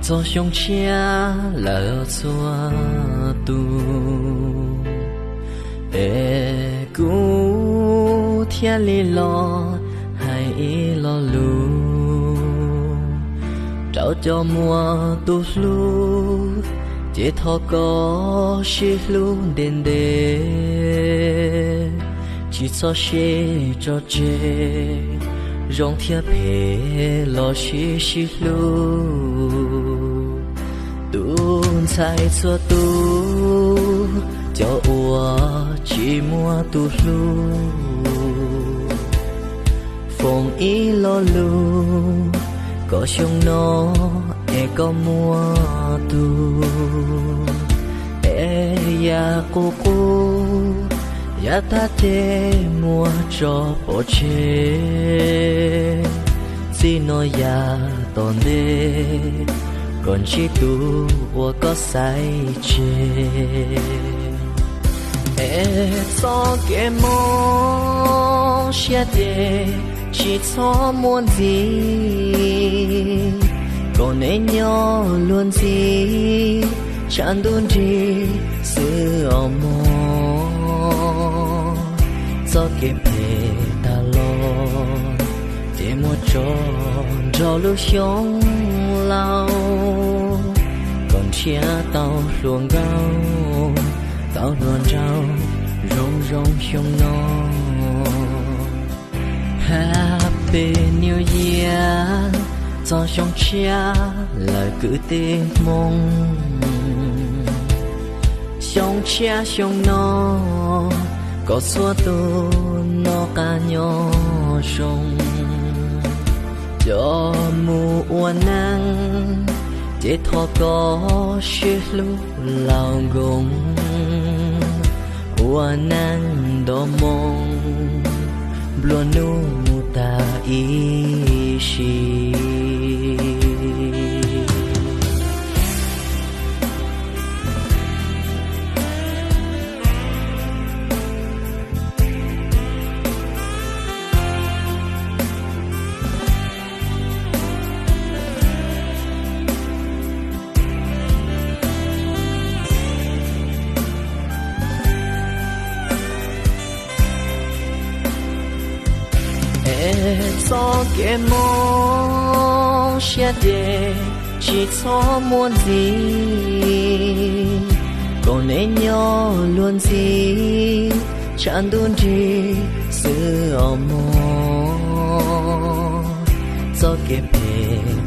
Txog xyoo tshiab lawm txhua tus, es kuv thiaj li los hais ib lo lus rau cov muaj tus hlub, ces thov koj sib hlub ntev ntev, tsis txhob sib tso tseg, zoo thiab phem los sib sib hlub. Tus ntxhais txhua tus, cov uas tsis muaj tus hlub, foom ib lo lus kom xyoo no es koj muaj tus, es yam qus qus, yav tag ces muab tso pov tseg. Txij no yav tom ntej, koj ntsib tus uas koj xaiv tseg. Es txoj kev mob siab ces tsis txhob muaj ntxiv, kom neb nyob luag ntxiv, tshav ntuj nrig xwb os mog. Txoj kev phem tag los, ces muab tso nrog lub xyoo laus, kom nrhiav tau hluas nkauj, tau hluas nraug, zoo zoo xyoo no. Happy New Year, txog xyoo tshiab lawm kwv tij Hmoob. Xyoo tshiab xyoo no, kom txhua tus noj qab nyob zoo. Cov mus ua neej, ces thov koj sib hlub laus nkoos, ua neej nto moo, nplua nuj mus tas ib sim. Es txoj kev mob siab ces tsis txhob muaj ntxiv, kom neb nyob luag ntxiv, tshav ntuj nrig xwb os mog. Txoj kev phem